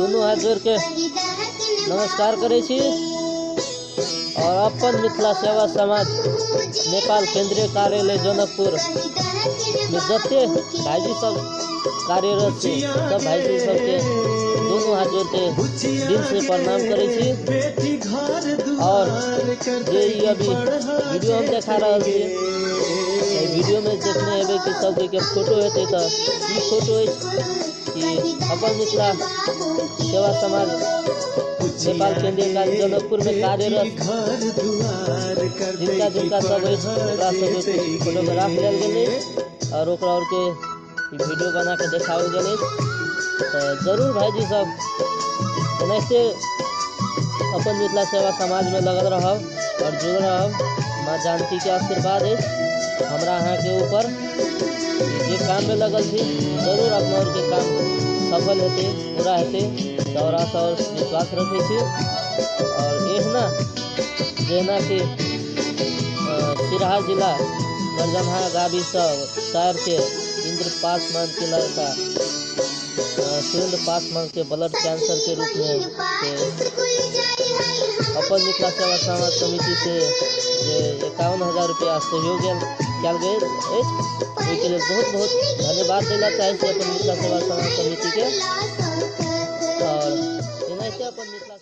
दुनू हाथ जोड़ के नमस्कार करै छी और अपन मिथिला सेवा समाज नेपाल केंद्रीय कार्यालय जनकपुर में जते भाईजी सब कार्यरत छी, सब भाईजी सबके दुनू हाथ जोड़ के दिल से प्रणाम करै छी। और जे ई अभी वीडियो हम देखा रहल छी, एहि वीडियो में देखने हेबै कि सब के फोटो हेतै, तऽ ई फोटो अछि कि अपन मिथिला सेवा समाज नेपाल केंद्रीय कार्य जनकपुर में कार्यरत जिनका जिनका सब अछि ओकरा सबके फोटोग्राफ लेल गेल अछि और ओकरा और के वीडियो बना के देखाओल गेल अछि। तऽ जरूर भाईजी सब एनाहिते अपन मिथिला सेवा समाज में लगल रहब और जुड़ल रहब। माँ जानकी के आशीर्वाद अछि हमरा अहाँके ऊपर। जे काम में लगल छी जरूर अपना और के काम सफल हेतै, पूरा हेतै, और आशा और विश्वास रखै छी। और एहिना जेना कि सिरहा जिला गरजनहा गावी सब शहर के इंद्र पासवान के लड़का सुरेंद्र पासवान के ब्लड कैंसर के रूप में से अपन मिथिला सेवा समाज समिति से जे 51,000 रुपया सहयोग कयल गेल अछि, ओहिके लेल बहुत बहुत धन्यवाद दै लए चाहै छी अपन मिथिला सेवा समाज समिति के। और एनाहिते अपन मिथिला